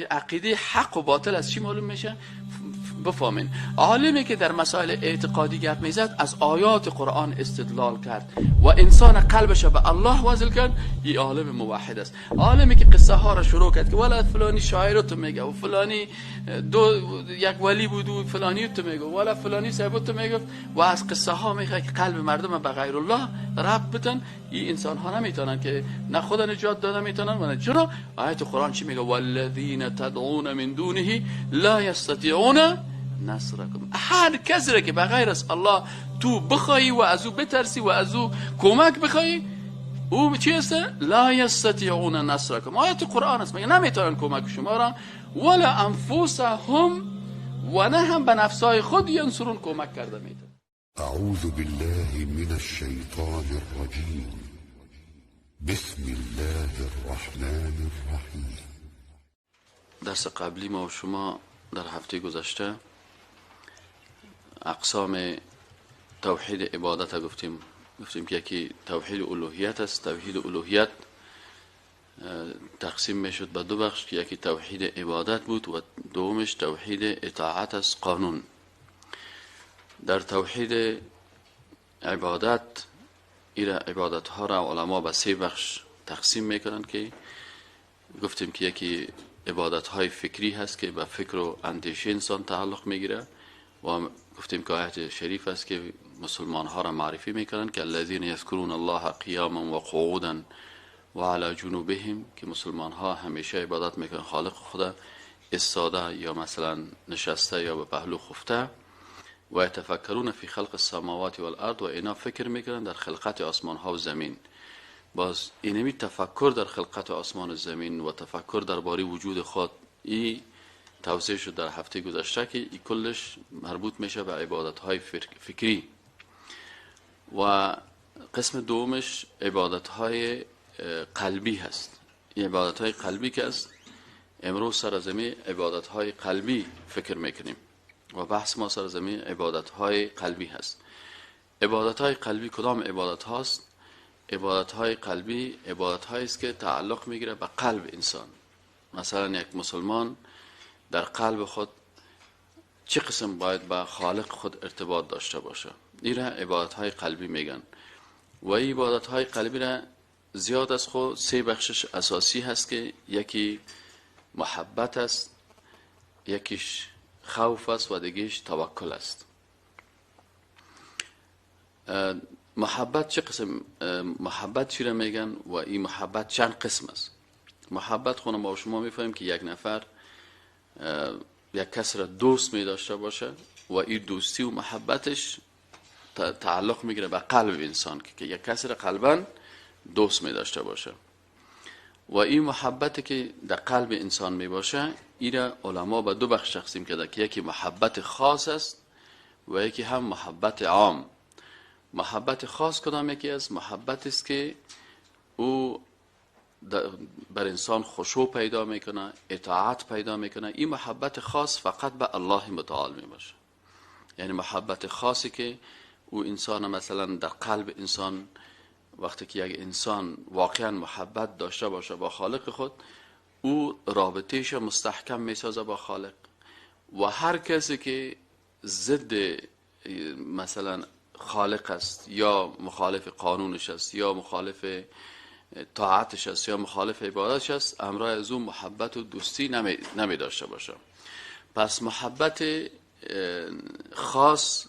عقیده حق و باطل از چی معلوم میشه؟ بفهمین. عالمی که در مسائل اعتقادی گپ میزد از آیات قرآن استدلال کرد و انسان قلبش به الله وصل کرد، این عالم موحد است. عالمی که قصه ها را شروع کرد که ولا فلانی شاعر تو میگه و فلانی دو یک ولی بود و فلانی تو میگه ولا فلانی صاحب تو میگه و از قصه ها میخواد که قلب مردم به غیر الله ربط بدن، این انسان ها نمیتونن که نه خدا نجات داده میتونن و نه. چرا؟ آیت قرآن چی میگه؟ والذین تدعون من دونه لا یستطیعون نصرکم. هر کسی را که بغیر از الله تو بخوایی و از او بترسی و از او کمک بخوایی، او چی است؟ لا یستطیعون نصرکم. آیت قرآن است، میگه نمیتونن کمک شما را، ولا انفسهم و نه هم به نفسای خود ینصرون کمک کرده میتونن. اعوذ بالله من الشیطان الرجیم، بسم الله الرحمن الرحیم. درس قبلی ما و شما در هفته گذشته اقسام توحید عبادت گفتیم. گفتیم که یکی توحید الوهیت است. توحید الوهیت تقسیم میشد به دو بخش که یکی توحید عبادت بود و دومش توحید اطاعت است، قانون. در توحید عبادت ایره عبادت ها را علما به سه بخش تقسیم میکنن که گفتیم که یکی عبادت های فکری هست که به فکر و اندیشه انسان تعلق میگیره و گفتیم که آیت شریف است که مسلمان ها را معرفی میکنن که الذین یذکرون الله قیاما و قعودا و علی جنوبهم، که مسلمان ها همیشه عبادت میکنن خالق خدا ایستاده یا مثلا نشسته یا به پهلو خفته، و یتفکرون فی خلق السماوات والارض، و اینا فکر میکنن در خلقت آسمان ها و زمین. باز اینمی تفکر در خلقت آسمان و زمین و تفکر درباره وجود خود، ای توضیح شد در هفته گذشته که ای کلش مربوط میشه به عبادت های فکری. و قسم دومش عبادت های قلبی هست. این عبادت های قلبی که است، امروز سر زمین عبادت های قلبی فکر میکنیم و بحث ما سر زمین عبادت های قلبی هست. عبادت های قلبی کدام عبادت هاست؟ عبادت های قلبی عبادت هایی است که تعلق میگیره به قلب انسان. مثلا یک مسلمان در قلب خود چه قسم باید با خالق خود ارتباط داشته باشه، این را عبادت های قلبی میگن. و این عبادت های قلبی را زیاد از خود سه بخشش اساسی هست که یکی محبت است، یکیش خوف است و دیگهش توکل است. محبت چه قسم محبت چی را میگن و این محبت چند قسم است؟ محبت خونه ما و شما میفهمیم که یک نفر یک کس را دوست می داشته باشه و این دوستی و محبتش تعلق میگیره به قلب انسان که یک کس را قلبا دوست می داشته باشه. و این محبت که در قلب انسان می باشه، این را علما به دو بخش تقسیم کرده که یکی محبت خاص است و یکی هم محبت عام. محبت خاص کدام یکی است؟ محبت است که او بر انسان خشوع پیدا میکنه، اطاعت پیدا میکنه. این محبت خاص فقط به الله متعال می باشه. یعنی محبت خاصی که او انسان مثلا در قلب انسان، وقتی که یک انسان واقعا محبت داشته باشه با خالق خود، او رابطهش مستحکم میسازه با خالق. و هر کسی که ضد مثلا خالق است یا مخالف قانونش است یا مخالف طاعتش است یا مخالف عبادتش است، امرای از او محبت و دوستی نمی داشته باشه. پس محبت خاص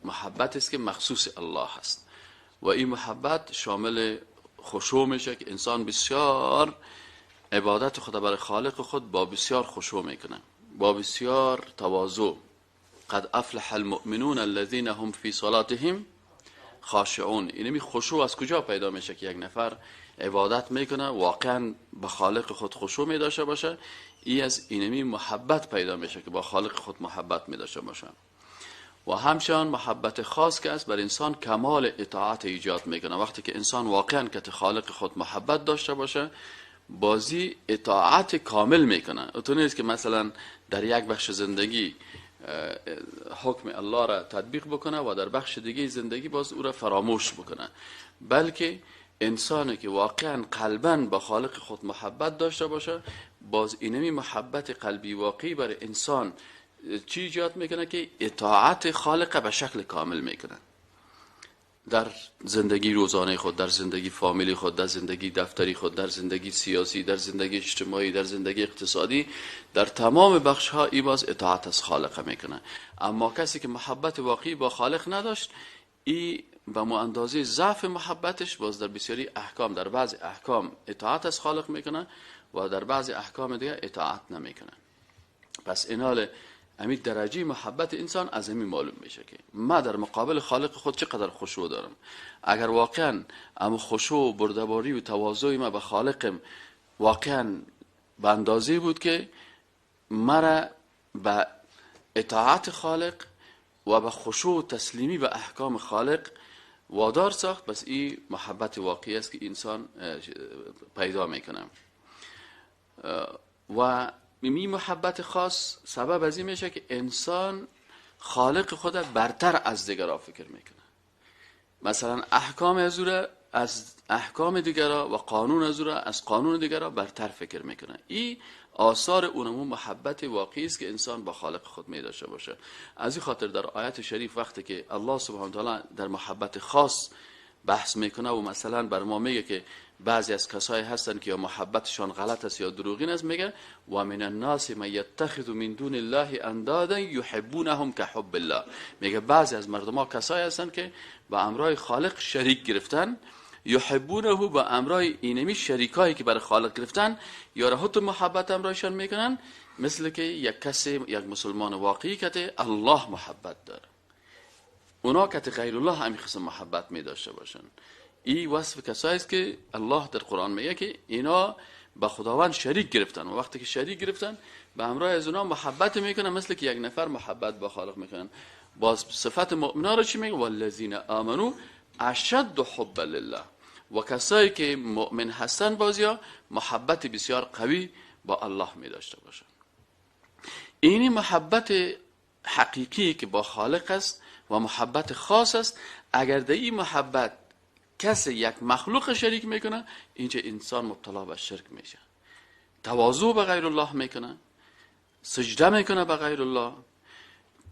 محبت است که مخصوص الله است و این محبت شامل خشوع میشه که انسان بسیار عبادت خود برای خالق خود با بسیار خشوع میکنه، با بسیار تواضع. قد افلح المؤمنون الذين هم فی صلاتهم خاشعون. اینمی خشوع از کجا پیدا میشه؟ که یک نفر عبادت میکنه واقعا به خالق خود خشوع می داشته باشه، ای از اینمی محبت پیدا میشه که با خالق خود محبت می داشته باشه. و همچنان محبت خاص که است بر انسان کمال اطاعت ایجاد میکنه. وقتی که انسان واقعا که خالق خود محبت داشته باشه، بازی اطاعت کامل میکنه. تو نیست که مثلا در یک بخش زندگی حکم الله را تطبیق بکنه و در بخش دیگه زندگی باز او را فراموش بکنه، بلکه انسانی که واقعا قلباً با خالق خود محبت داشته باشه، باز اینمی محبت قلبی واقعی برای انسان چی ایجاد میکنه؟ که اطاعت خالق به شکل کامل میکنه در زندگی روزانه خود، در زندگی فامیلی خود، در زندگی دفتری خود، در زندگی سیاسی، در زندگی اجتماعی، در زندگی اقتصادی، در تمام بخش ها ای باز اطاعت از خالق میکنه. اما کسی که محبت واقعی با خالق نداشت، ای به اندازه ضعف محبتش باز در بسیاری احکام، در بعض احکام اطاعت از خالق میکنه و در بعض احکام دیگه اطاعت نمیکنه. پس اینال همین درجه محبت انسان از همین معلوم میشه که ما در مقابل خالق خود چقدر خشوع دارم. اگر واقعا ام خشوع و بردباری و تواضع ما به خالقم واقعا به اندازه بود که مرا به اطاعت خالق و به خشوع و تسلیمی به احکام خالق وادار ساخت، بس این محبت واقعی است که انسان پیدا میکنه. و می محبت خاص سبب از این میشه که انسان خالق خود برتر از دیگران فکر میکنه. مثلا احکام از او از احکام دیگران و قانون از او از قانون دیگران برتر فکر میکنه. این آثار اونمو محبت واقعی است که انسان با خالق خود می داشته باشه. از این خاطر در آیت شریف وقتی که الله سبحانه و تعالی در محبت خاص بحث میکنه و مثلا بر ما میگه که بعضی از کسایی هستن که یا محبتشان غلط است یا دروغین است، میگه و من الناس من یتخذ من دون الله اندادا یحبونهم كحب الله. میگه بعضی از مردم ها کسایی هستن که با امرای خالق شریک گرفتن، یحبونه با امرای اینمی شریکایی که برای خالق گرفتن یا رهت محبت امرایشان میکنن، مثل که یک کسی، یک مسلمان واقعی که الله محبت داره، اونا که غیر الله همین قسم محبت می داشته باشن. این وصف کسایی است که الله در قرآن میگه که اینا به خداوند شریک گرفتن و وقتی که شریک گرفتن به همراه از اونا محبت میکنن، مثل که یک نفر محبت با خالق میکنن. باز صفت مؤمنا رو چی میگه؟ والذین آمنوا اشد حبا لله. و کسایی که مؤمن هستن بازیا محبت بسیار قوی با الله می داشته باشن. این محبت حقیقی که با خالق است و محبت خاص است. اگر در این محبت کسی یک مخلوق شریک میکنه، اینجا انسان مبتلا به شرک میشه، تواضع به غیر الله میکنه، سجده میکنه به غیر الله،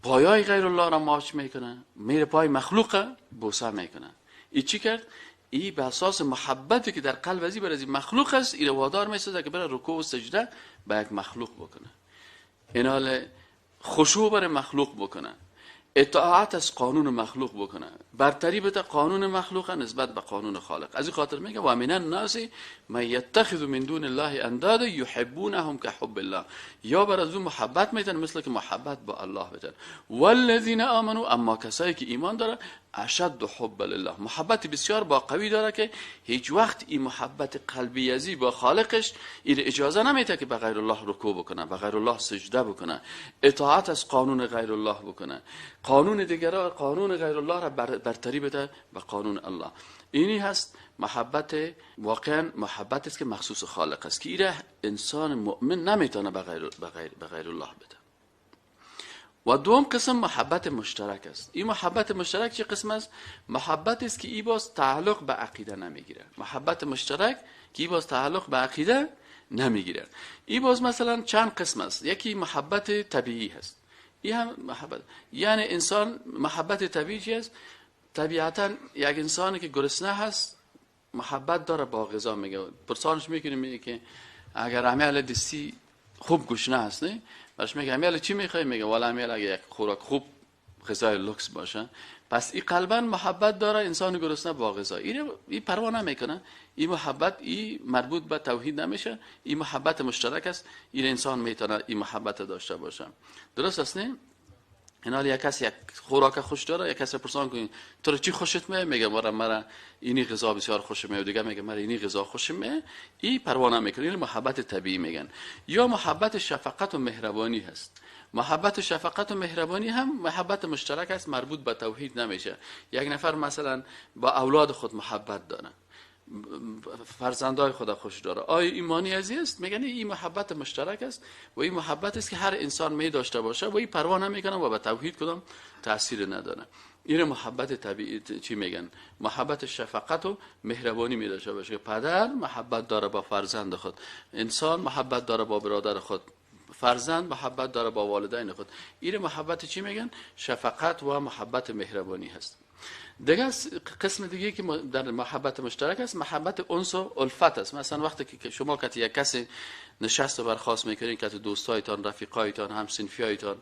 پایای غیر الله را ماچ میکنه، میره پای مخلوق بوسه میکنه. ای چی کرد؟ ای به اساس محبتی که در قلب ازی بر از مخلوق است، ای وادار میسازه که بره رکوع و سجده به یک مخلوق بکنه، اینال خشوع بر مخلوق بکنه، اطاعت از قانون مخلوق بکنه، برتری بده قانون مخلوق نسبت به قانون خالق. از این خاطر میگه و من الناس من یتخذ من دون الله اندادا یحبونهم كحب الله. یا بر از اون محبت میتن مثل که محبت با الله بتن. والذین آمنوا، اما کسایی که ایمان داره، اشد حب لله، محبت بسیار با قوی داره که هیچ وقت این محبت قلبی ازی با خالقش این اجازه نمیده که به غیر الله رکوع بکنه، به غیر الله سجده بکنه، اطاعت از قانون غیر الله بکنه، قانون دیگران، قانون غیر الله را برتری بده به قانون الله. اینی هست محبت، واقعا محبت است که مخصوص خالق است که ایره انسان مؤمن نمیتونه به غیر الله بده. و دوم قسم محبت مشترک است. این محبت مشترک چه قسم است؟ محبت است که ای باز تعلق به عقیده نمیگیره. محبت مشترک که ای باز تعلق به عقیده نمیگیره. ای باز مثلا چند قسم است. یکی محبت طبیعی هست. این هم محبت، یعنی انسان محبت طبیعی چی است؟ طبیعتا یک انسانی که گرسنه هست محبت داره با غذا، میگه پرسانش میکنیم، میگه که اگر عمل دستی خوب گشنه هست، نه؟ برش میگه امیال چی میخوای؟ میگه والا امیال اگه یک خوراک خوب غذای لوکس باشه. پس این قلبا محبت داره انسان گرسنه با غذا، این پروا نمیکنه. این محبت این مربوط به توحید نمیشه، این محبت مشترک است، این انسان میتونه این محبت داشته باشه. درست است نه؟ اینا یک کسی یک خوراک خوش داره، یک کسی پرسان کنین تو رو چی خوشت میاد؟ میگه مرا اینی غذا بسیار خوش میاد، دیگه میگه مرا اینی غذا خوش میاد. این پروا نمیکنه، این محبت طبیعی میگن. یا محبت شفقت و مهربانی هست. محبت شفقت و مهربانی هم محبت مشترک است، مربوط به توحید نمیشه. یک نفر مثلا با اولاد خود محبت داره، فرزندای خدا خوش داره. آیا ایمانی از است؟ میگن این محبت مشترک است و این محبت است که هر انسان می داشته باشه و این پروا نمیکنه و به توحید کدام تاثیر نداره. این محبت طبیعی چی میگن؟ محبت شفقت و مهربانی می داشته باشه. پدر محبت داره با فرزند خود، انسان محبت داره با برادر خود، فرزند محبت داره با والدین خود. این محبت چی میگن؟ شفقت و محبت مهربانی هست. دیگه قسم دیگه که در محبت مشترک است، محبت انس و الفت است. مثلا وقتی که شما کتی یک کسی نشست و برخاست میکنین، که دوستایتان، رفیقایتان، همصنفیایتان،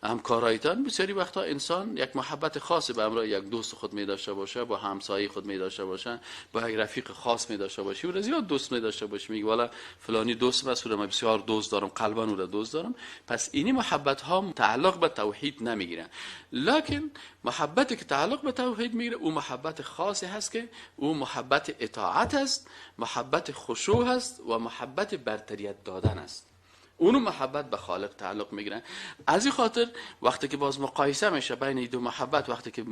همکارایتان، بسیاری وقتا انسان یک محبت خاصی به همراه یک دوست خود می داشته باشه، با همسایه خود می داشته باشه، با یک رفیق خاص می داشته باشه، او زیاد دوست می داشته باشه، میگه والا فلانی دوست است، او را من بسیار دوست دارم، قلبا او را دوست دارم. پس اینی محبت ها تعلق به توحید نمیگیرن، لکن محبتی که تعلق به توحید میگیره او محبت خاصی هست که او محبت اطاعت است، محبت خشوع هست و محبت برتریت دادن است. اونو محبت به خالق تعلق میگیرن. از این خاطر وقتی که باز مقایسه میشه بین دو محبت، وقتی که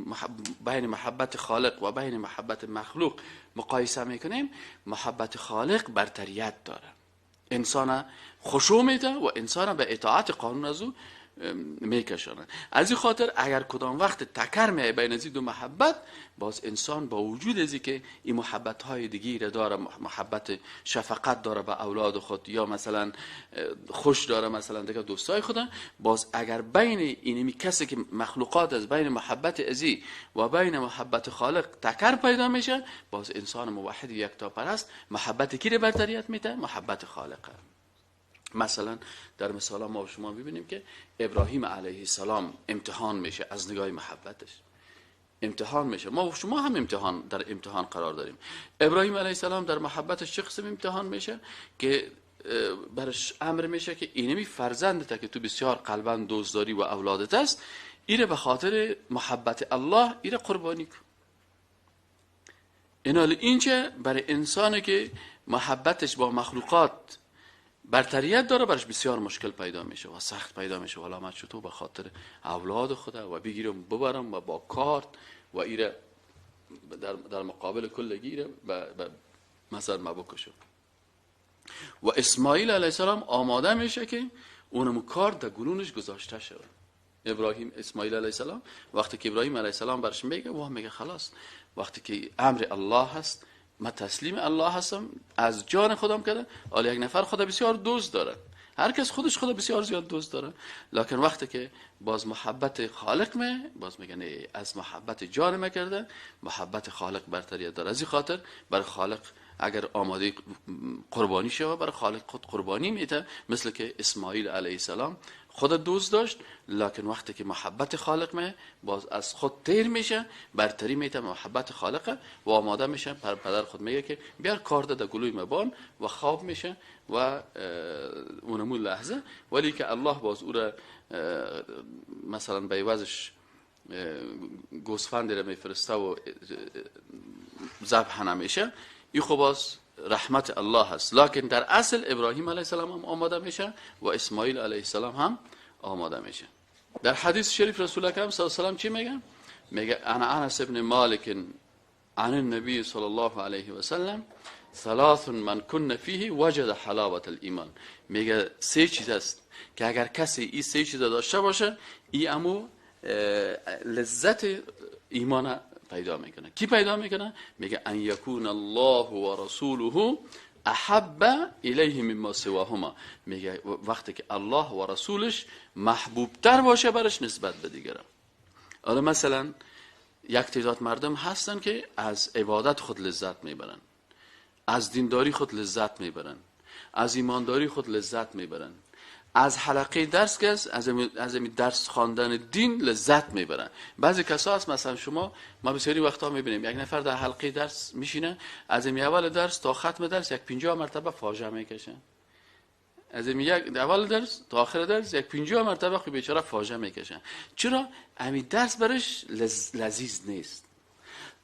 بین محبت خالق و بین محبت مخلوق مقایسه میکنیم، محبت خالق برتریت داره، انسان خشوع میده و انسان به اطاعت قانون از او میکشانه. از این خاطر اگر کدام وقت تکر میای بین از دو محبت، باز انسان با وجود از که این محبت های دیگه داره، محبت شفقت داره به اولاد خود یا مثلا خوش داره مثلا دیگه دوستای خود، باز اگر بین اینمی کسی که مخلوقات از بین محبت ازی و بین محبت خالق تکر پیدا میشه، باز انسان موحد یکتاپرست محبت کی رو برتریت میده؟ محبت خالقه. مثلا در مثال ما و شما ببینیم که ابراهیم علیه السلام امتحان میشه از نگاه محبتش، امتحان میشه. ما و شما هم امتحان در امتحان قرار داریم. ابراهیم علیه السلام در محبتش چه قسم امتحان میشه که برش امر میشه که اینمی فرزندت که تو بسیار قلبا دوست داری و اولادت است، ایره به خاطر محبت الله ایره قربانی کن. اینال اینچه برای انسانی که محبتش با مخلوقات برتریت داره برش بسیار مشکل پیدا میشه و سخت پیدا میشه. والا من چطور به خاطر اولاد خدا و بگیرم ببرم و با کارت و ایره در مقابل کل گیره مثلا ما بکشم. و اسماعیل علیه السلام آماده میشه که اونم کارت در گلونش گذاشته شود. ابراهیم اسماعیل علیه السلام وقتی که ابراهیم علیه السلام برش میگه، و میگه خلاص وقتی که امر الله هست من تسلیم الله هستم، از جان خودم کرده. حالا یک نفر خدا بسیار دوست داره، هر کس خودش خدا بسیار زیاد دوست داره، لکن وقتی که باز محبت خالق می، باز میگن از محبت جان ما کرده، محبت خالق برتریت داره. از این خاطر بر خالق اگر آماده قربانی شوه، بر خالق خود قربانی میده، مثل که اسماعیل علیه السلام خود دوست داشت، لکن وقتی که محبت خالق می، باز از خود تیر میشه، برتری میده محبت خالقه و آماده میشه. پدر خود میگه که بیار کارد در گلوی مبان و خواب میشه و اونمون لحظه، ولی که الله باز او را مثلا به عوضش گوسفند را میفرسته و ذبح نمیشه. این خب باز رحمت الله هست، لکن در اصل ابراهیم علیه السلام هم آماده میشه و اسماعیل علیه السلام هم آماده میشه. در حدیث شریف رسول اکرم صلی الله علیه و سلم چی میگه؟ میگه انا انس ابن مالک عن النبی صلی الله علیه و سلم ثلاث من کن فیه وجد حلاوت الایمان. میگه سه چیز است که اگر کسی این سه چیز داشته باشه، این امو لذت ایمان پیدا میکنه. کی پیدا میکنه؟ میگه ان یکون الله و رسوله احب الیه مما سواهما. میگه وقتی که الله و رسولش محبوب تر باشه برش نسبت به دیگران. حالا مثلا یک تعداد مردم هستن که از عبادت خود لذت میبرن، از دینداری خود لذت میبرن، از ایمانداری خود لذت میبرن، از حلقه درس که از درس خواندن دین لذت میبرن. بعضی کسا هست مثلا شما، ما بسیاری وقتا میبینیم یک نفر در حلقه درس میشینه، از این اول درس تا ختم درس یک 50 مرتبه فاجعه میکشه. از این یک اول درس تا آخر درس یک 50 مرتبه خو بیچاره فاجعه میکشه. چرا؟ همین درس برش لذیذ نیست.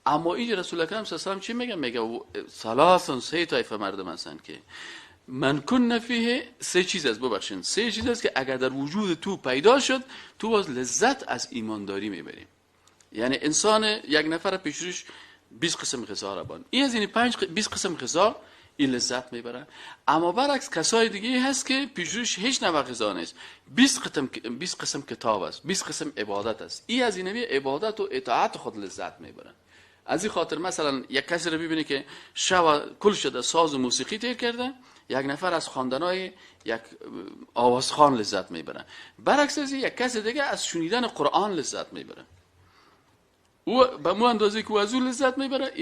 اما این رسول اکرم صلی الله علیه و سلم چی میگه؟ میگه ثلاث، سه طایفه مردم هستن که من کن فیه، سه چیز است، ببخشین، سه چیز است که اگر در وجود تو پیدا شد، تو باز لذت از ایمانداری میبری. یعنی انسان یک نفر پیشروش 20 قسم غذا را بان. این از این 20 قسم غذا این لذت میبره. اما برعکس کسای دیگه هست که پیشروش هیچ نوع غذا نیست، 20 قسم کتاب است، 20 قسم عبادت است. این از این عبادت و اطاعت خود لذت میبره. از این خاطر مثلا یک کسی رو ببینی که شب کل شده ساز و موسیقی تیر کرده، یک نفر از خواندنای یک آوازخوان لذت میبره. برعکس از یک کسی دیگه از شنیدن قرآن لذت میبره. او به مو اندازه که از او لذت میبره.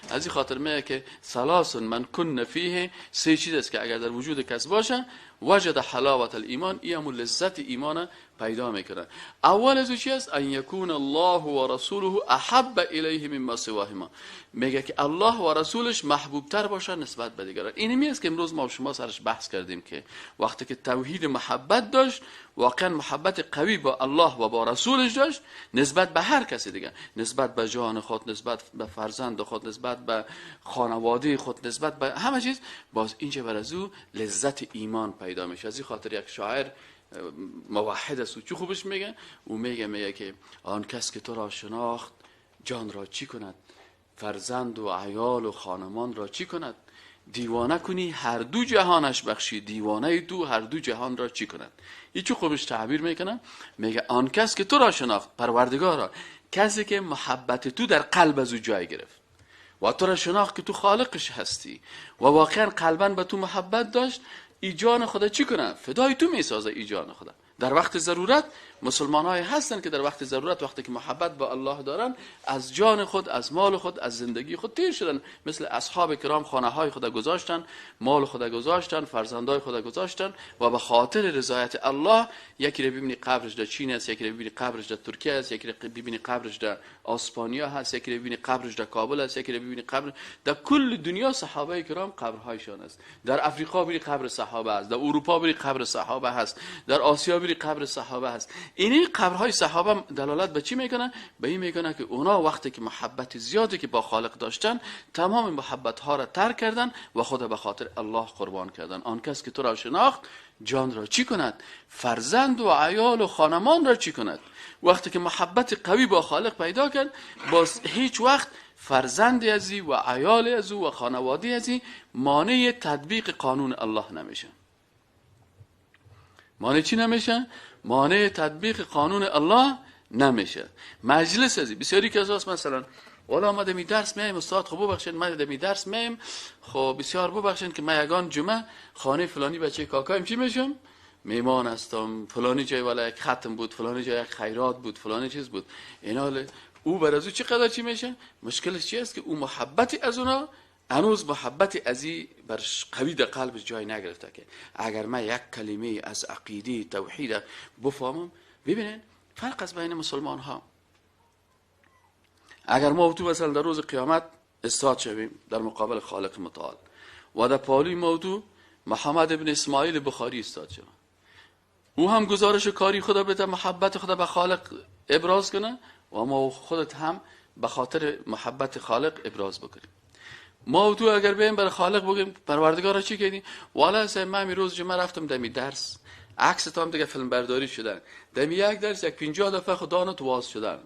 از این خاطر میگه که ثلاث من کن فیه، سه چیز است که اگر در وجود کس باشه وجد حلاوت الایمان، این همون لذت ایمان پیدا میکنه. اول از او چی است؟ ان یکون الله و رسوله احب الیه مما سواهما. میگه که الله و رسولش محبوب تر باشه نسبت به دیگران. این است که امروز ما و شما سرش بحث کردیم که وقتی که توحید محبت داشت، واقعا محبت قوی با الله و با رسولش داشت نسبت به هر کسی دیگه، نسبت به جان خود، نسبت به فرزند خود، نسبت به خانواده خود، نسبت به همه چیز، باز اینجا بر از او لذت ایمان پیدا میشه. از این خاطر یک شاعر موحد است و چه خوبش میگه، او میگه که آن کس که تو را شناخت جان را چی کند، فرزند و عیال و خانمان را چی کند، دیوانه کنی هر دو جهانش بخشی، دیوانه دو هر دو جهان را چی کند. این چه خوبش تعبیر میکنه، میگه آن کس که تو را شناخت، پروردگارا، کسی که محبت تو در قلب از او جای گرفت و تو را شناخت که تو خالقش هستی و واقعا قلبا به تو محبت داشت، ای جان خدا چی کنه؟ فدای تو میسازه ای جان خدا. در وقت ضرورت مسلمان های هستن که در وقت ضرورت، وقتی که محبت با الله دارن، از جان خود، از مال خود، از زندگی خود تیر شدن. مثل اصحاب کرام خانه های خود گذاشتن، مال خود گذاشتن، فرزندای خود گذاشتن و به خاطر رضایت الله، یکی رو ببینی قبرش در چین است، یکی رو ببینی قبرش در ترکیه است، یکی رو ببینی قبرش در اسپانیا هست، یکی رو ببینی قبرش در کابل است، یکی رو ببینی قبر در کل دنیا صحابه کرام قبرهایشان است. در افریقا بری قبر صحابه است، در اروپا بری قبر صحابه هست، در آسیا بری قبر صحابه هست. این قبرهای صحابه دلالت به چی میکنه؟ به این میکنه که اونا وقتی که محبت زیادی که با خالق داشتن، تمام محبت ها را ترک کردن و خود به خاطر الله قربان کردن. آن کس که تو را شناخت جان را چی کند؟ فرزند و عیال و خانمان را چی کند؟ وقتی که محبت قوی با خالق پیدا کرد، باز هیچ وقت فرزند ازی و عیال از او و خانواده ازی مانع تطبیق قانون الله نمیشه. مانع چی نمیشه؟ مانع تطبیق قانون الله نمیشه. مجلس ازی بسیاری کساست مثلا والا ما دمی درس میایم استاد، خب ببخشید ما دمی درس میایم، خب بسیار ببخشید که ما یگان جمعه خانه فلانی بچه کاکایم چی میشم؟ میمان هستم، فلانی جای والا یک ختم بود، فلانی جای یک خیرات بود، فلانی چیز بود. اینا او بر از او چقدر چی میشه؟ مشکلش چی است که او محبتی از اونا هنوز محبت ازی برش قوی در قلبش جای نگرفته که اگر من یک کلمه از عقیده توحید بفهمم. ببینین فرق از بین مسلمان ها، اگر ما تو مثلا در روز قیامت استاد شویم در مقابل خالق متعال و در پالوی ما تو محمد ابن اسماعیل بخاری استاد شویم، او هم گزارش کاری خدا بده، محبت خدا به خالق ابراز کنه و ما خودت هم به خاطر محبت خالق ابراز بکنیم. ما و تو اگر بیم برای خالق بگیم پروردگارا چی کردی؟ والا من روز جمعه رفتم دمی درس، عکس تا هم دیگه فیلم برداری شدن، دمی یک درس یک 50 دفعه خدا نت واز شدن.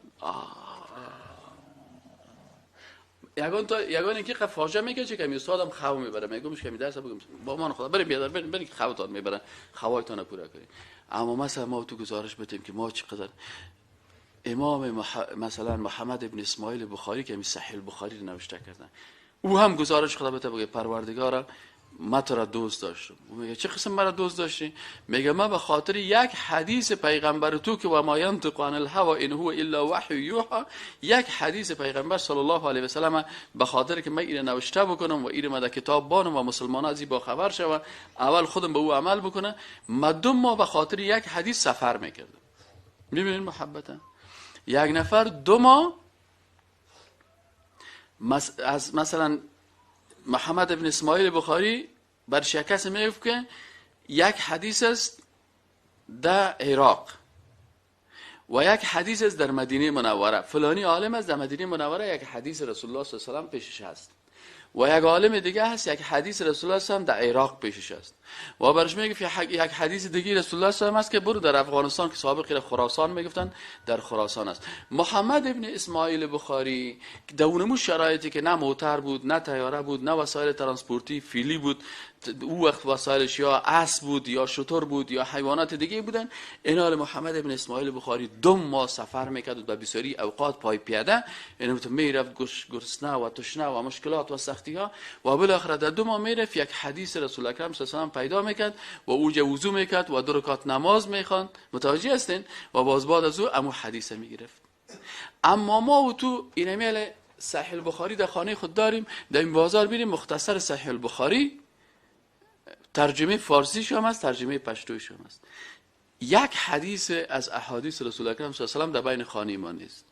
یگان تا یگان اینکه فاجعه میگه چه کمی استادم خو میبره، میگم کمی درس بگم با من خدا بریم بیادر بریم بریم که خوتان میبره، خوایتان پورا کنیم. اما مثلا ما تو گزارش بدیم که ما چقدر امام مثلا محمد ابن اسماعیل بخاری که می صحیح بخاری رو نوشته کردن، او هم گزارش خدا بده بگه پروردگارا ما تو را دوست داشتم. او میگه چه قسم مرا دوست داشتی؟ میگه ما به خاطر یک حدیث پیغمبر تو که و ما ینطق عن الهوى ان هو الا وحی یوحى، یک حدیث پیغمبر صلی الله علیه و سلم به خاطر که من اینو نوشته بکنم و اینو ما در کتاب بانم و مسلمان از این با خبر شوه، اول خودم به او عمل بکنم، ما دو ماه به خاطر یک حدیث سفر میکردم. میبینین محبت یک نفر 2 ماه از مثلا محمد ابن اسماعیل بخاری بر شکست میگفت که یک حدیث است در عراق و یک حدیث است در مدینه منوره، فلانی عالم است در مدینه منوره یک حدیث رسول الله صلی الله علیه و سلم پیشش هست و یک عالم دیگه هست یک حدیث رسول الله صلی الله علیه و سلم در عراق پیشش است. و برش میگه یک حدیث دیگه رسول الله صلی الله علیه و است که برو در افغانستان که سابق خراسان میگفتن، در خراسان است. محمد ابن اسماعیل بخاری در اونمو شرایطی که نه موتر بود، نه طیاره بود، نه وسایل ترانسپورتی فیلی بود، او وقت وسایلش یا اسب بود یا شتر بود یا حیوانات دیگه بودن. اینال محمد ابن اسماعیل بخاری 2 ماه سفر میکرد و بسیاری اوقات پای پیاده، اینو میرفت گرسنه و تشنه و مشکلات و سختی ها، و بالاخره در 2 ماه میرفت یک حدیث رسول اکرم صلی الله علیه و پیدا میکرد و اوج وضو میکرد و 2 رکعت نماز میخواند. متوجه هستین؟ و باز بعد از او امو حدیث میگرفت. اما ما و تو اینمیل صحیح البخاری در خانه خود داریم، در این بازار میریم مختصر صحیح البخاری، ترجمه فارسیش هم هست، ترجمه پشتویش هم هست. یک حدیث از احادیث رسول اکرم صلی الله علیه و سلم در بین خانه ما نیست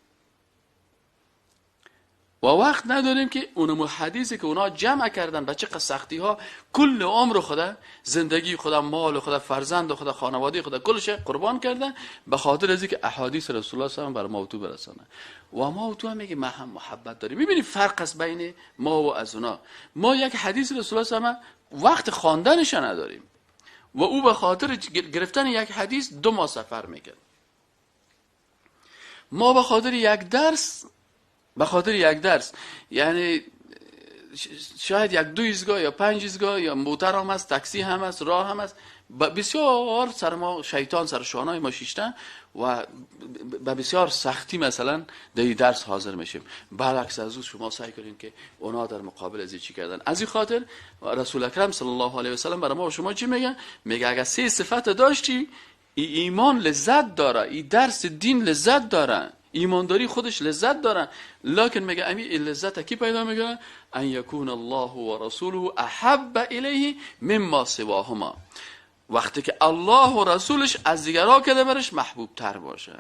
و وقت نداریم که اونمو حدیثی که اونا جمع کردن به چه سختی ها، کل عمر خدا، زندگی خدا، مال خدا، فرزند خدا، خانواده خدا، کلش قربان کردن به خاطر از اینکه احادیث رسول الله صلی الله علیه و بر ما و تو برسانه. و ما و تو هم میگه ما هم محبت داریم. میبینی فرق است بین ما و از اونا. ما یک حدیث رسول الله صلی الله علیه و وقت خواندنش نداریم و او به خاطر گرفتن یک حدیث 2 ماه سفر میکرد. ما به خاطر یک درس، به خاطر یک درس، یعنی شاید 1-2 ایستگاه یا 5 ایستگاه یا موتر هم هست، تاکسی هم هست، راه هم هست، بسیار سر ما شیطان سر شانای ما شیشتن و به بسیار سختی مثلا در درس حاضر میشیم. برعکس از او شما سعی کنین که اونا در مقابل از چی کردن. از این خاطر رسول اکرم صلی الله علیه و سلم برای ما و شما چی میگه؟ میگه اگر 3 صفت داشتی، ای ایمان لذت داره، ای درس دین لذت داره، ایمانداری خودش لذت داره، لکن میگه امی این لذت کی پیدا میکنه؟ ان یکون الله و رسوله احب الیه مما سواهما. وقتی که الله و رسولش از دیگرها که برش محبوب تر باشه.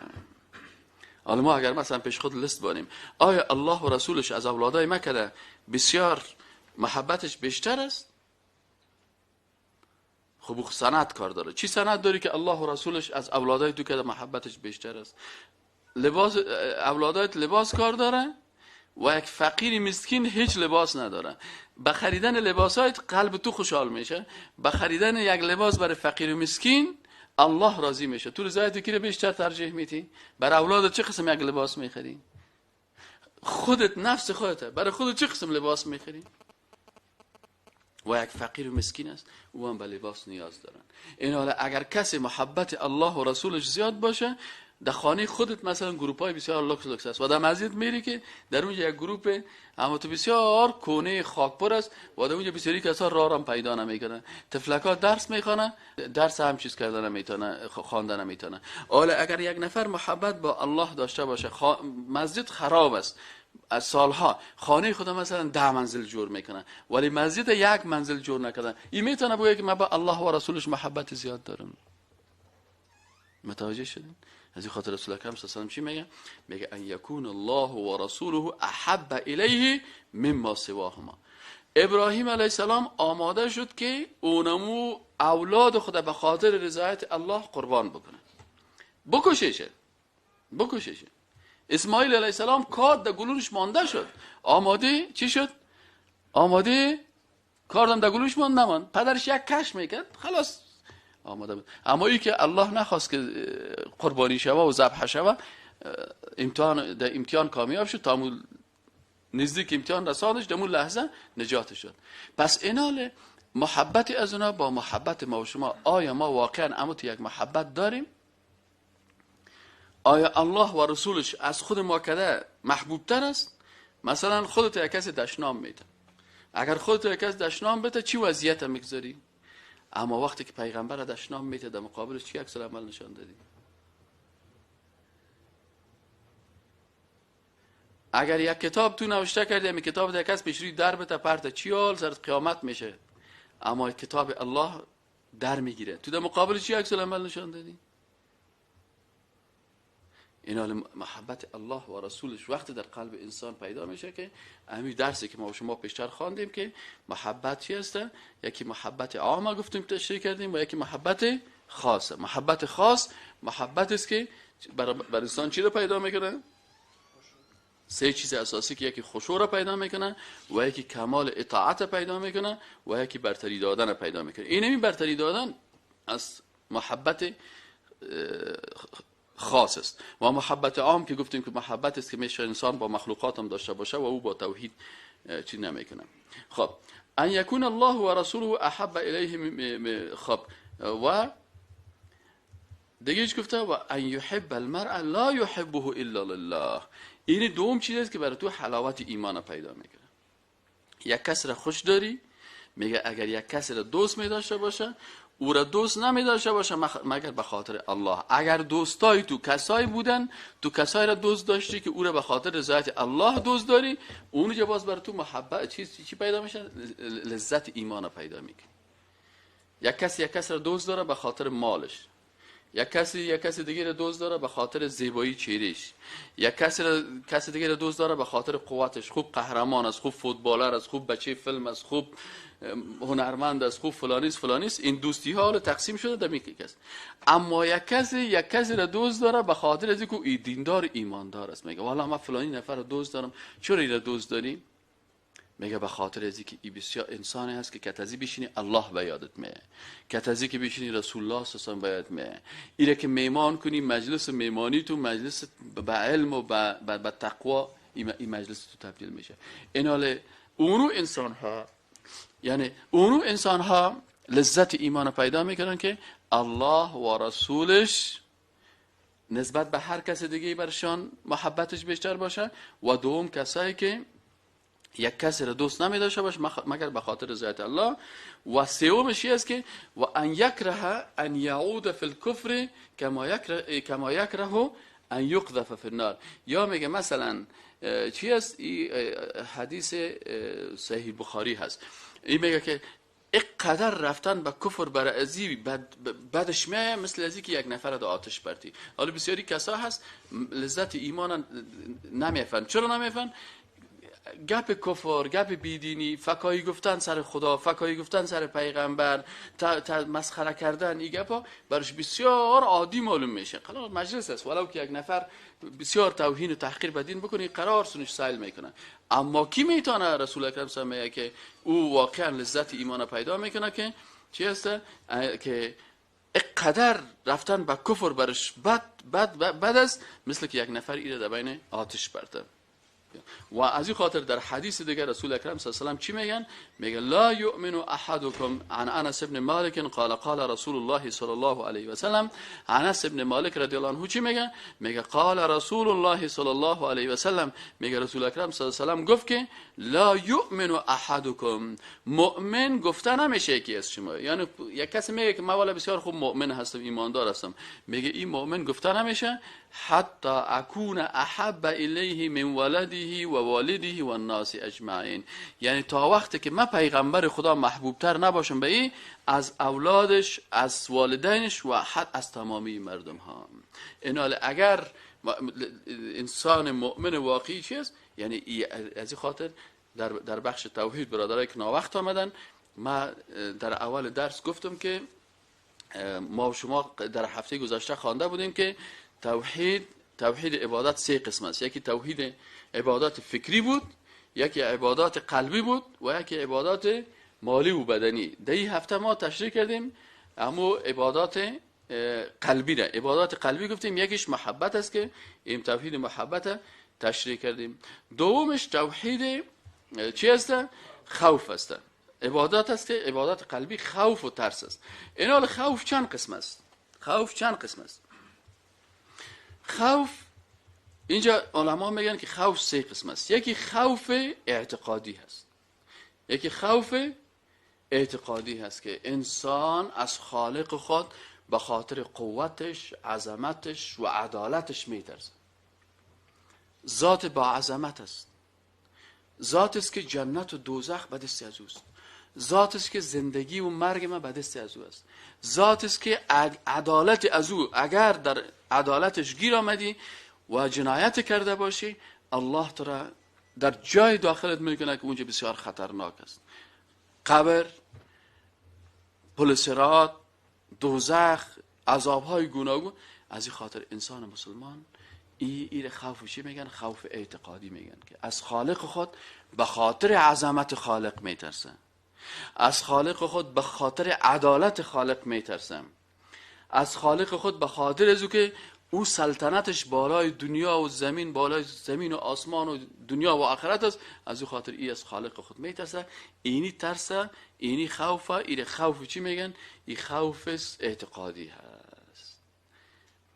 حالا ما اگر مثلا پیش خود لست بانیم، آیا الله و رسولش از اولادای ما که بسیار محبتش بیشتر است؟ خب او سند کار داره. چی سند داری که الله و رسولش از اولادای تو که محبتش بیشتر است؟ لباس اولادایت لباس کار داره و یک فقیر مسکین هیچ لباس نداره. به خریدن لباسایت قلب تو خوشحال میشه، به خریدن یک لباس برای فقیر مسکین الله راضی میشه. تو رضایت کی رو بیشتر ترجیح میدی؟ برای اولادت چه قسم یک لباس میخری؟ خودت، نفس خودت، برای خودت چه قسم لباس میخری؟ و یک فقیر مسکین است، او هم به لباس نیاز دارن. این حالا اگر کسی محبت الله و رسولش زیاد باشه، در خانه خودت مثلا گروپ های بسیار لوکس لوکس است و در مسجد میری که در اونجا یک گروپ اما تو بسیار کونه خاکپر است و در اونجا بسیاری کسا راه هم پیدا نمیکنن، طفلکا درس میخوانن، درس هم چیز کردن نمیتونه، خواندن نمیتونه. حالا اگر یک نفر محبت با الله داشته باشه، مسجد خراب است از سالها، خانه خود مثلا 10 منزل جور میکنن ولی مسجد 1 منزل جور نکردن، این میتونه بگه که من با الله و رسولش محبت زیاد دارم. متوجه شدین؟ از این خاطر رسول اکرم صلی الله علیه و سلم چی میگه؟ میگه ان یکون الله و رسوله احب الیه مما سواهما. ابراهیم علیه السلام آماده شد که اونمو اولاد خود به خاطر رضایت الله قربان بکنه، بکششه، بکششه. اسماعیل علیه السلام کارد در گلوش مانده شد، آماده چی شد؟ آماده کاردم در گلوش ماند نماند، پدرش یک کش میکرد خلاص آماده بود. اما ای که الله نخواست که قربانی شوه و ذبح شوه، امتحان در امتحان کامیاب شد، تا نزدیک امتحان رساندش، در اون لحظه نجات شد. پس اینال محبت از اونا با محبت ما و شما، آیا ما واقعا اما تو یک محبت داریم؟ آیا الله و رسولش از خود ما کده محبوب تر است؟ مثلا خودت یک کسی دشنام میده، اگر خودت یک کسی دشنام بده چی وضعیت میگذاری؟ اما وقتی که پیغمبر دشنام میده در مقابلش چی عکس العمل نشان دادی؟ اگر یک کتاب تو نوشته کردی، همین کتاب در کس پیش روی در بته پرته، چی حال سر قیامت میشه؟ اما کتاب الله در میگیره، تو در مقابل چی عکس العمل نشان دادی؟ این حال محبت الله و رسولش وقتی در قلب انسان پیدا میشه که همین درسی که ما و شما پیشتر خواندیم که محبت چی هست؟ یکی محبت عامه گفتیم تشریح کردیم و یکی محبت خاصه. محبت خاص محبت است که بر انسان چی رو پیدا میکنه؟ سه چیز اساسی که یکی خشوع را پیدا میکنه و یکی کمال اطاعت پیدا میکنه و یکی برتری دادن پیدا میکنه. اینمی برتری دادن از محبت خاص است و محبت عام که گفتیم که محبت است که میشه انسان با مخلوقات هم داشته باشه و او با توحید چی نمیکنه. خب ان یکون الله و رسوله احب الیه. خب و دیگه چی گفته؟ و ان یحب المرء لا یحبه الا لله. این دوم چیز است که برای تو حلاوت ایمان پیدا میکنه. یک کس را خوش داری، میگه اگر یک کس را دوست می داشته باشه، او را دوست نمی داشته باشه مگر به خاطر الله. اگر دوستای تو کسایی بودن، تو کسایی را دوست داشتی که او را به خاطر رضایت الله دوست داری، اونجا باز برای تو محبت چیز چی پیدا میشه؟ لذت ایمان پیدا میکنه. یک کسی یک کس را دوست داره به خاطر مالش، یک کسی دیگه را دوست داره به خاطر زیبایی چهرهش، یک کسی دیگه را دوست داره به خاطر قوتش، خوب قهرمان است، خوب فوتبالر است، خوب بچه فیلم است، خوب هنرمند است، خوب فلانی است فلانی است. این دوستی ها حالا تقسیم شده در یک کس. اما یک کسی را دوست داره به خاطر از اینکه او دیندار ایماندار است. میگه والا من فلانی نفر را دوست دارم. چرا این را دوست داری؟ میگه به خاطر از اینکه ای بسیار انسانی هست که کتازی بشینی الله به یادت میه، کتازی که بشینی رسول الله صلی الله علیه و به یادت میه، ایره که میمان کنی مجلس میمانی تو مجلس به علم و به تقوا، این مجلس تو تبدیل میشه. این حال اونو انسان ها، یعنی اونو انسان ها لذت ایمان پیدا میکنن که الله و رسولش نسبت به هر کس دیگه برشان محبتش بیشتر باشه، و دوم کسایی که یک کسی را دوست نمی داشته باشه مگر به خاطر رضایت الله. و سومش است که و ان یکره ان یعود فی الکفر کما یکره ان یقذف فی النار. یا میگه مثلا چی است؟ این حدیث صحیح بخاری هست. این میگه که اقدر رفتن به کفر برای ازی بدش میایه مثل ازی که یک نفر در آتش پرتی. حالا بسیاری کسا هست لذت ایمان نمیفهمن. چرا نمیفهمن؟ گپ کفر، گپ بیدینی، فکایی گفتن سر خدا، فکایی گفتن سر پیغمبر، مسخره کردن، این گپا برش بسیار عادی معلوم میشه. قرار مجلس است، ولو که یک نفر بسیار توهین و تحقیر به دین بکنه قرار سنش سایل میکنه. اما کی میتونه؟ رسول اکرم صلی الله علیه و که او واقعا لذت ایمان پیدا میکنه که چی هست؟ که اقدر رفتن به کفر برش بد بد بد است، مثل که یک نفر ایره در بین آتش برده. و از این خاطر در حدیث دیگر رسول اکرم صلی الله علیه و سلم چی میگن؟ میگن لا یؤمن احدکم عن انس بن مالک قال قال رسول الله صلی الله علیه و سلم. انس بن مالک رضی الله عنه چی میگه؟ میگه قال رسول الله صلی الله علیه و سلم، میگه رسول اکرم صلی الله علیه و سلم گفت که لا یؤمن احدکم، مؤمن گفته نمیشه یکی از شما. یعنی یک کسی میگه که من والا بسیار خوب مؤمن هستم، ایماندار هستم، میگه این مؤمن گفته نمیشه حتی اکون احب الیه من ولده و والده و الناس اجمعین. یعنی تا وقتی که من پیغمبر خدا محبوبتر نباشم به این از اولادش، از والدینش و حتی از تمامی مردم ها. این اگر انسان مؤمن واقعی چیست؟ یعنی از این خاطر در بخش توحید برادرای که ناوقت آمدن، ما در اول درس گفتم که ما و شما در هفته گذشته خوانده بودیم که توحید عبادت سه قسم است. یکی توحید عبادات فکری بود، یکی عبادات قلبی بود و یکی عبادات مالی و بدنی. در این هفته ما تشریح کردیم اما عبادات قلبی را. عبادات قلبی گفتیم یکیش محبت است که این توحید محبت تشریح کردیم. دومش توحید چی است؟ خوف است. عبادات است که عبادات قلبی خوف و ترس است. این حال خوف چند قسم است؟ خوف چند قسم است؟ خوف اینجا علما میگن که خوف سه قسم است. یکی خوف اعتقادی هست. یکی خوف اعتقادی هست که انسان از خالق خود به خاطر قوتش، عظمتش و عدالتش میترسه. ذات با عظمت است. ذات است که جنت و دوزخ به دست از اوست. ذات است که زندگی و مرگ ما به دست از او است. ذات است که عدالت از او، اگر در عدالتش گیر آمدی و جنایت کرده باشی، الله تو را در جای داخلت میکنه که اونجا بسیار خطرناک است. قبر، پل صراط، دوزخ، عذابهای گوناگون. از این خاطر انسان مسلمان این خوف چی میگن؟ خوف اعتقادی میگن که از خالق خود به خاطر عظمت خالق میترسه، از خالق خود به خاطر عدالت خالق میترسه، از خالق خود به خاطر از او که او سلطنتش بالای دنیا و زمین، بالای زمین و آسمان و دنیا و آخرت است، از او خاطر ای از خالق خود میترسه. اینی ترسه، اینی خوفه. این خوف چی میگن؟ این خوف اعتقادی هست.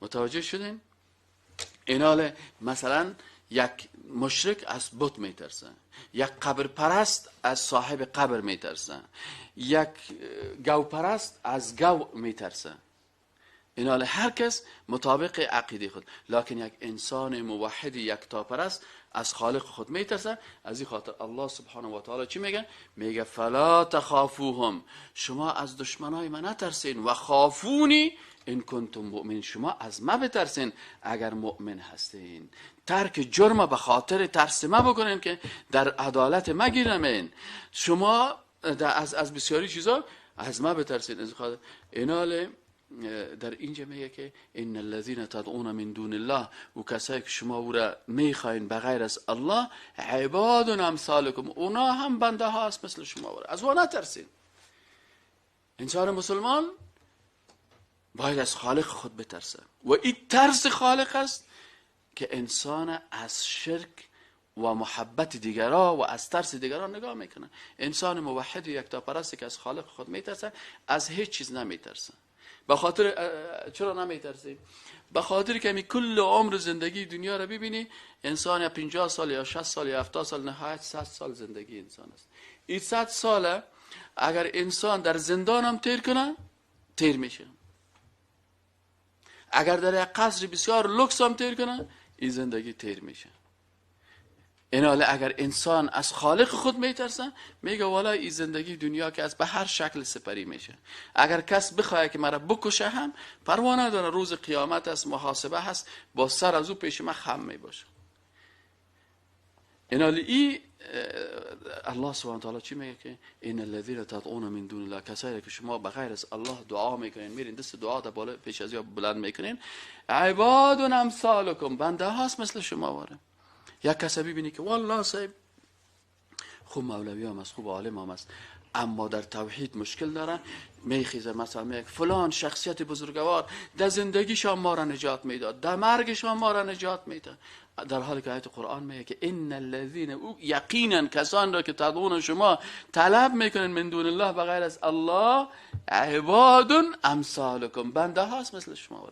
متوجه شدین؟ ایناله مثلا یک مشرک از بت میترسه، یک قبر پرست از صاحب قبر میترسه، یک گو پرست از گو میترسه. ایناله هر کس مطابق عقیده خود. لکن یک انسان موحد یکتاپرست از خالق خود میترسه. از این خاطر الله سبحانه و تعالی چی میگه؟ میگه فلا تخافوهم، شما از دشمنای من نترسین، و خافونی ان کنتم مؤمنین، شما از ما بترسین اگر مؤمن هستین. ترک جرم به خاطر ترس ما بکنین که در عدالت ما گیرمین. شما از بسیاری چیزا از ما بترسین. از خاطر ایناله در اینجا میگه که ان الذين تدعون من دون الله، و کسایی که شما او را میخواین بغیر از الله، عباد امثالکم، اونا هم بنده هاست مثل شما، ورا از او نترسین. انسان مسلمان باید از خالق خود بترسه و این ترس خالق است که انسان از شرک و محبت دیگرا و از ترس دیگران نگاه میکنه. انسان موحد و یکتاپرست که از خالق خود میترسه از هیچ چیز نمیترسه. به خاطر چرا نمیترسی؟ به خاطر که می کل عمر زندگی دنیا را ببینی، انسان یا 50 سال یا 60 سال یا 70 سال، نهایت 100 سال زندگی انسان است. این 100 ساله اگر انسان در زندان هم تیر کنه تیر میشه، اگر در یک قصر بسیار لوکس هم تیر کنه این زندگی تیر میشه. ایناله اگر انسان از خالق خود میترسه، میگه والا این زندگی دنیا که از به هر شکل سپری میشه، اگر کس بخواه که مرا بکشه هم پروا نداره، روز قیامت است، محاسبه هست، با سر از او پیش من خم میباشه. ایناله ای الله سبحانه و تعالی چی میگه که ان الذين تدعون من دون الله، کسایی که شما بغیر از الله دعا میکنین، میرین دست دعا در بالا پیش از یا بلند میکنین، عباد امثالکم، بنده هاست مثل شما واره. یک کسی ببینی که والله صاحب خوب مولوی هم است، خوب عالم هم است، اما در توحید مشکل داره، میخیزه مثلا میگه فلان شخصیت بزرگوار در زندگیشان ما را نجات میداد، در مرگشان ما را نجات میداد، در حالی که آیت قرآن میگه که ان الذین، یقینا کسان را که تدعون، شما طلب میکنن، من دون الله، بغیر از الله، عباد امثالکم، بنده هاست مثل شما.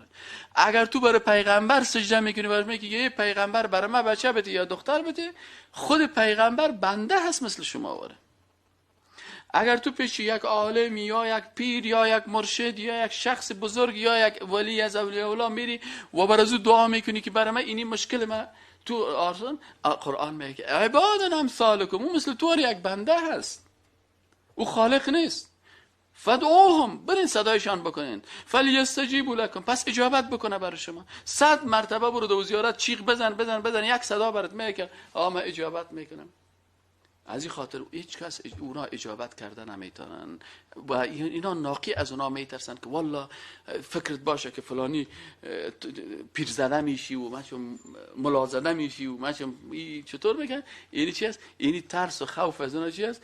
اگر تو برای پیغمبر سجده میکنی، برای میگی یه پیغمبر برای ما بچه بده یا دختر بده، خود پیغمبر بنده هست مثل شما وره. اگر تو پیش یک عالم یا یک پیر یا یک مرشد یا یک شخص بزرگ یا یک ولی از اولیاء الله میری و بر از او دعا میکنی که برای من اینی مشکل من، تو آرسان قرآن میگه عباد امثالکم، او مثل تو یک بنده هست، او خالق نیست. فدعوهم، برین صدایشان بکنین، فلیستجیبوا لکم، پس اجابت بکنه برای شما. 100 مرتبه برو دو زیارت، چیغ بزن بزن بزن، یک صدا برات میگه آ من اجابت میکنم. از این خاطر هیچ کس اونا اجابت کرده نمیتونن و اینا ناقی از اونا میترسن که والله فکرت باشه که فلانی پیرزده میشی و مثلا ملازده میشی و مثلا چطور میگن. اینی چی است؟ اینی ترس و خوف از اونا چی است؟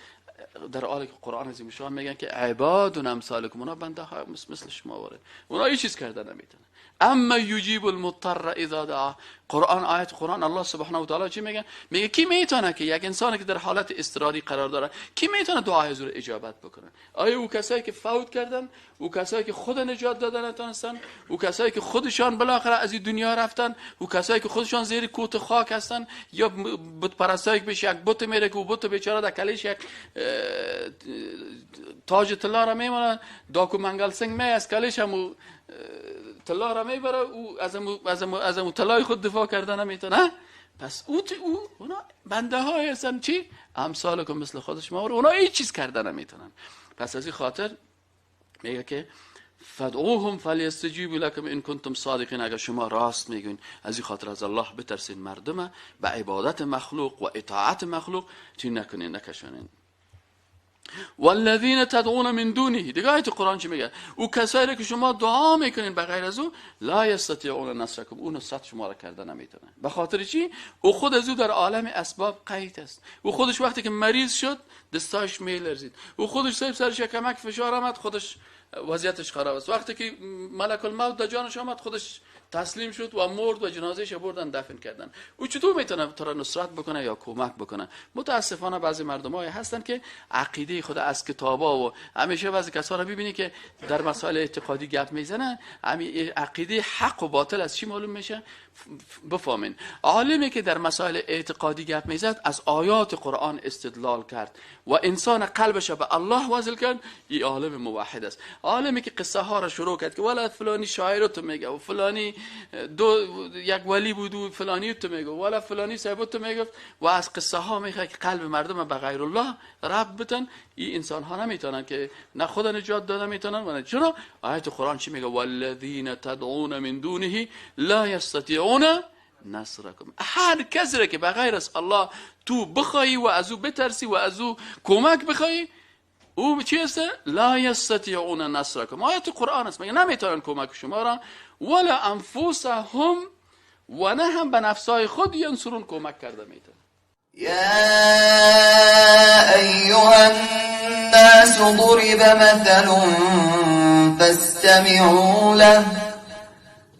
در حالی که قرآن عظیم شان میگن که عباد امثالکم، اونا بنده های مثل شما واره، اونا هیچ چیز کرده نمیتونن. اما یجیب المضطر اذا دعا، قرآن آیت قرآن الله سبحانه و تعالی چی میگه؟ میگه کی میتونه که یک انسانی که در حالت اضطراری قرار داره، کی میتونه دعای او رو اجابت بکنه؟ آیا او کسایی که فوت کردن، او کسایی که خود نجات دادن نتونستن، او کسایی که خودشان بالاخره از این دنیا رفتن، او کسایی که خودشان زیر کوت خاک هستن، یا بت پرستایی که بهش یک بت میره که او بت بیچاره در کلیش یک تاج طلا را میمونه، داکو منگل سنگ می از کلیش هم طلا را میبره، او از امو طلای خود دفاع کرده نمیتونه. پس او اونا بنده های هستن چی؟ امثالکم، مثل خود شما، اونا هیچ چیز کرده نمیتونن. پس از این خاطر میگه که فدعوهم فلیستجیبوا لکم ان کنتم صادقین، اگر شما راست میگوین. از این خاطر از الله بترسین، مردم به عبادت مخلوق و اطاعت مخلوق چی نکنین، نکشانین. والذین تدعون من دونه، دیگه آیت قرآن چی میگه؟ او کسایی که شما دعا میکنین به غیر از او، لا یستطیعون نصرکم، او نصرت شما را کرده نمیتونه. به خاطر چی؟ او خود از او در عالم اسباب قید است. او خودش وقتی که مریض شد دستاش میلرزید، او خودش سرش کمک فشار آمد، خودش وضعیتش خراب است. وقتی که ملک الموت در جانش آمد، خودش تسلیم شد و مرد و جنازه‌اش بردن دفن کردن. او چطور میتونه تو را نصرت بکنه یا کمک بکنه؟ متاسفانه بعضی مردمای هستن که عقیده خود از کتابا و همیشه بعضی کسا را میبینی که در مسائل اعتقادی گپ میزنه، عقیده حق و باطل از چی معلوم میشه؟ بفهمین. عالمی که در مسائل اعتقادی گپ میزد از آیات قرآن استدلال کرد و انسان قلبش به الله وصل کرد، این عالم موحد است. عالمی که قصه ها را شروع کرد که ولا فلانی شاعر تو میگه و فلانی دو یک ولی بود و فلانی تو میگه ولا فلانی صاحب تو میگفت و از قصه ها میخواد که قلب مردم به غیر الله رب بتن، این انسان ها نمیتونن که نه خدا نجات داده میتونن و نه. چرا؟ آیت قرآن چی میگه؟ والذین تدعون من دونه لا یستطیعون نصرکم. هر کسی را که به غیر از الله تو بخوای و از او بترسی و از او کمک بخوای، او چی است؟ لا یستطیعون نصرکم. آیت قرآن است، مگه نمیتونن کمک شما را، ولا انفسهم، و نه هم به نفسای خود ینصرون کمک کرده میتونن. یا ایها الناس ضرب مثل فاستمعوا له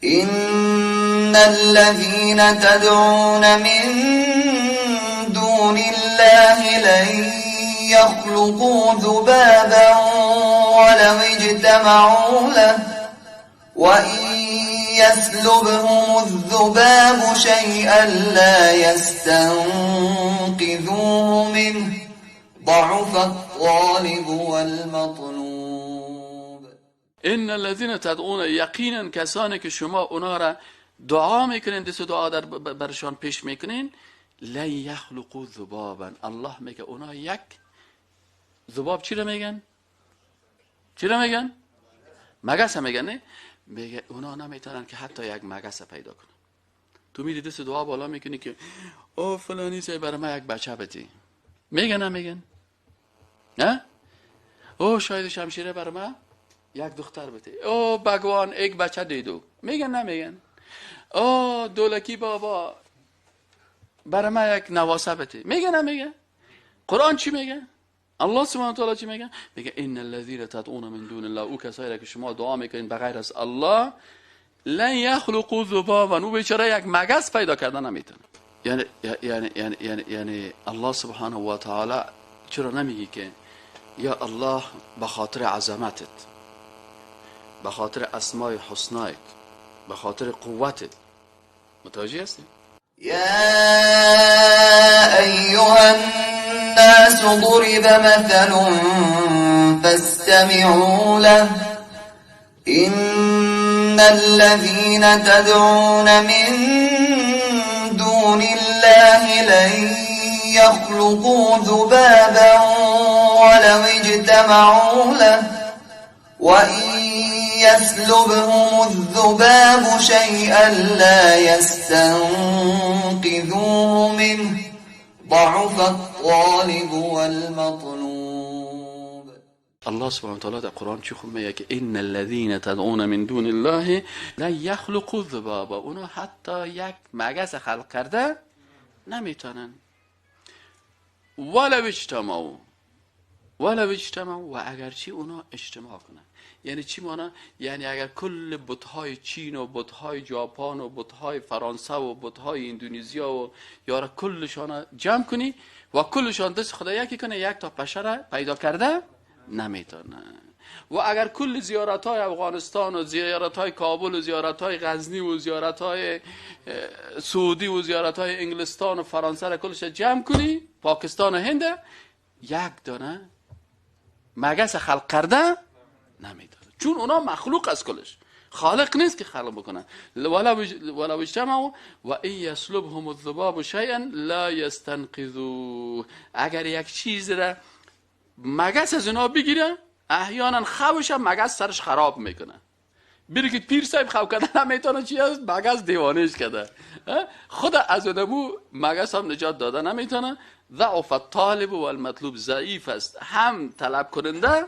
إن الذين تدعون من دون الله لن يخلقوا ذبابا ولو اجتمعوا له وإن يسلبهم الذباب شيئا لا يستنقذوه منه ضعف الطالب والمطلوب. ان الذين تدعون، یقینا کسانی که شما اونا را دعا میکنین، دست دعا در برشان پیش میکنین، لن یخلقوا ذبابا، الله میگه اونا یک ذباب چی را میگن؟ چی را میگن؟ مگس میگن، نه؟ میگه اونا نمیتونن که حتی یک مگس پیدا کنن. تو میری دست دعا بالا میکنی که او فلانی سه برای من یک بچه بدی، میگن نمیگن؟ نه؟ او شاید شمشیره برای من یک دختر بده، او بگوان یک بچه دیدو، میگن نمیگن؟ او دولکی بابا برای من یک نواسه بده، میگن نمیگن؟ قرآن چی میگه؟ الله سبحانه و تعالی چی میگه؟ میگه ان الذين تدعون من دون الله، او کسایی که شما دعا میکنین به غیر از الله، لن یخلقوا ذبابا، او بیچاره یک مگس پیدا کردن نمیتونه. یعنی یعنی یعنی یعنی یعنی الله سبحانه و تعالی چرا نمیگه که یا الله به خاطر عظمتت، به خاطر اسمای حسنایت، به خاطر قوتت؟ متوجه هستی؟ یا ایها الناس ضرب مثل فاستمعوا له إن الذين تدعون من دون الله لن يخلقوا ذبابا ولو اجتمعوا له وإن يسلبهم الذباب شيئا لا يستنقذوه منه ضعف الطالب والمطلوب. الله سبحانه وتعالى در قرآن چی خوب میگه که ان الذين تدعون من دون الله لا يخلقوا ذبابا، اونا حتی یک مگس خلق کرده نمیتونن. ولو اجتمعوا، ولو اجتمعوا، و اگرچه اونا اجتماع کنن. یعنی چی مانا؟ یعنی اگر کل بت‌های چین و بت‌های ژاپن و بت‌های فرانسه و بت‌های اندونزیا و یارا کلشان جمع کنی و کلشان دست خدا یکی کنه، یک تا پشه را پیدا کرده نمیتونه. و اگر کل زیارت‌های افغانستان و زیارت‌های کابل و زیارت‌های غزنی و زیارت‌های سعودی و زیارت‌های انگلستان و فرانسه را کلش جمع کنی، پاکستان و هند، یک دانه مگس خلق کرده نمیداره، چون اونا مخلوق از کلش، خالق نیست که خلق بکنن. ولو اجتمعوا و ان یسلبهم الذباب شیئا لا یستنقذوه. اگر یک چیز را مگس از اونا بگیره، احیانا خوش مگس سرش خراب میکنه. بری که پیر صاحب خوف کردن نمیتونه، چی است؟ مگس دیوانهش کرده، خود از اونمو مگس هم نجات داده نمیتونه. ضعف الطالب و المطلوب، ضعیف است هم طلب کننده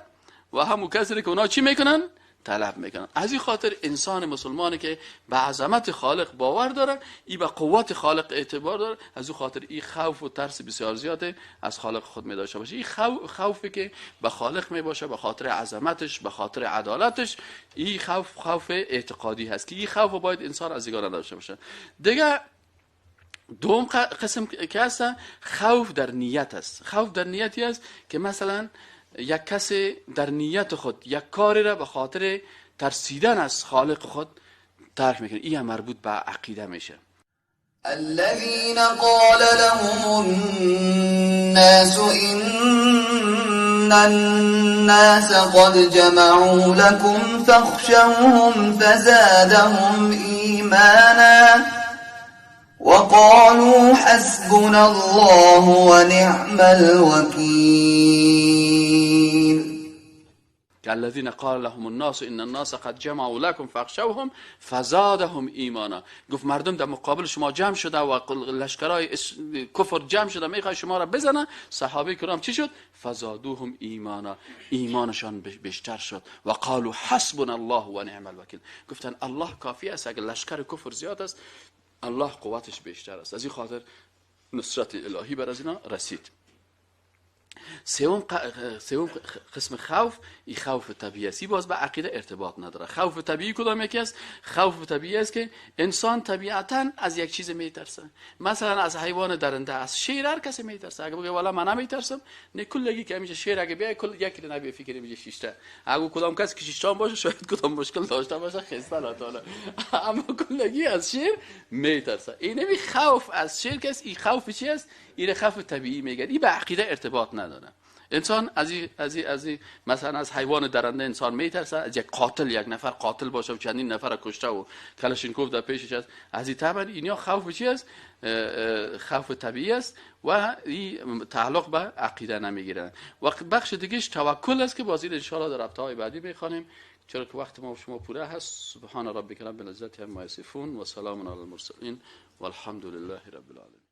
و هم کسی که اونا چی میکنن؟ طلب میکنن. از این خاطر انسان مسلمانی که به عظمت خالق باور داره، ای به قوت خالق اعتبار داره، از او خاطر این خوف و ترس بسیار زیاده از خالق خود می داشته باشه. این خوفی که به خالق می باشه به خاطر عظمتش، به خاطر عدالتش، این خوف خوف اعتقادی هست که این خوف باید انسان از دیگران داشته باشه. دیگه دوم قسم که هست خوف در نیت است. خوف در نیتی است که مثلا یک کسی در نیت خود یک کاری را به خاطر ترسیدن از خالق خود ترک میکنه، این مربوط به عقیده میشه. الذين قال لهم الناس إن الناس قد جمعوا لكم فاخشوهم فزادهم إيمانا وقالوا حسبنا الله ونعم الوكيل. الذين قال لهم الناس ان الناس قد جمعوا لكم فاخشوهم فزادهم ایمانا. گفت مردم در مقابل شما جمع شده و لشکرای کفر جمع شده میخواد شما را بزنه. صحابه کرام چی شد؟ فزادوهم ایمانا، ایمانشان بیشتر شد. و قالوا حسبنا الله و نعم الوکیل. گفتن الله کافی است، اگر لشکر کفر زیاد است الله قوتش بیشتر است. از این خاطر نصرت الهی بر از اینا رسید. سوم قسم خوف، این خوف طبیعی است، باز به عقیده ارتباط نداره. خوف طبیعی کدام یکی است؟ خوف طبیعی است که انسان طبیعتا از یک چیز میترسه، مثلا از حیوان درنده، از شیر هر کسی میترسه. اگه بگه والا من نمیترسم، نه کلگی که همیشه شیر اگه بیای کل یکی نبی فکر میشه شیشته، اگه کدام کس که شیشتان باشه شاید کدام مشکل داشته باشه خسته نه، اما کلگی از شیر میترسه. این نمی خوف از شیر کس، این خوف چی است؟ این خوف طبیعی میگه، این به عقیده ارتباط نداره. انسان از مثلا از حیوان درنده انسان میترسه، از یک قاتل، یک نفر قاتل باشه و چندین نفر کشته و کلاشینکوف در پیشش است، از این طبعا اینا خوف چی است؟ خوف طبیعی است و این تعلق به عقیده نمیگیره. و بخش دیگهش توکل است که باز این ان شاء الله در هفته های بعدی میخوانیم، چرا که وقت ما و شما پوره هست. سبحان ربک رب العزت عما یصفون و سلام علی المرسلین والحمد لله رب العالمین.